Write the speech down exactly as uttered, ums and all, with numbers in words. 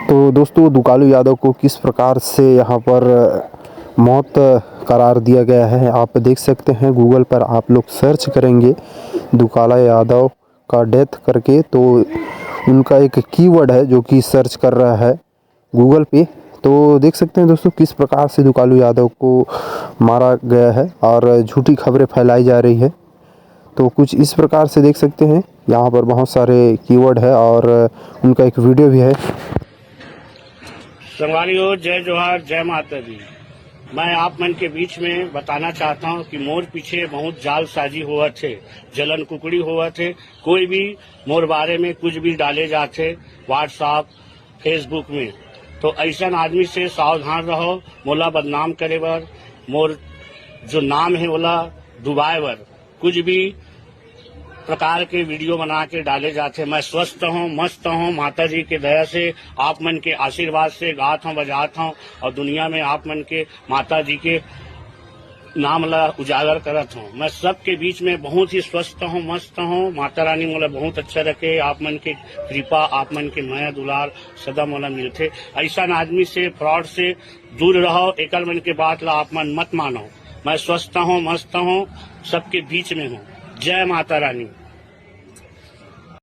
तो दोस्तों, दुकालू यादव को किस प्रकार से यहाँ पर मौत करार दिया गया है, आप देख सकते हैं। गूगल पर आप लोग सर्च करेंगे दुकाला यादव का डेथ करके, तो उनका एक कीवर्ड है जो कि सर्च कर रहा है गूगल पे। तो देख सकते हैं दोस्तों, किस प्रकार से दुकालू यादव को मारा गया है और झूठी खबरें फैलाई जा रही है। तो कुछ इस प्रकार से देख सकते हैं, यहाँ पर बहुत सारे कीवर्ड है और उनका एक वीडियो भी है। संगवारी हो, जय जोहार, जय माता दी। मैं आप मन के बीच में बताना चाहता हूँ कि मोर पीछे बहुत जालसाजी होवत हे, जलन कुकड़ी होवत हे। कोई भी मोर बारे में कुछ भी डाले जाथे WhatsApp, Facebook में, तो ऐसन आदमी से सावधान रहो। मोला बदनाम करे बर, मोर जो नाम है ओला डुबाए बर कुछ भी प्रकार के वीडियो बना के डाले जाथे। मैं स्वस्थ हूँ, मस्त हूँ, माता जी के दया से आप मन के आशीर्वाद से गात हूँ, बजात हूँ और दुनिया में आप मन के माता जी के नाम ला उजागर करत हूँ। मैं सबके बीच में बहुत ही स्वस्थ हूँ, मस्त हूँ। माता रानी मोला बहुत अच्छा रखे। आप मन के कृपा, आप मन के मया दुलार सदा मोला मिलथे। ऐसा आदमी से, फ्रॉड से दूर रहो। एकर मन के बात ला आप मन मत मानो। मैं स्वस्थ हूँ, मस्त हूँ, सबके बीच में हूँ। जय माता रानी।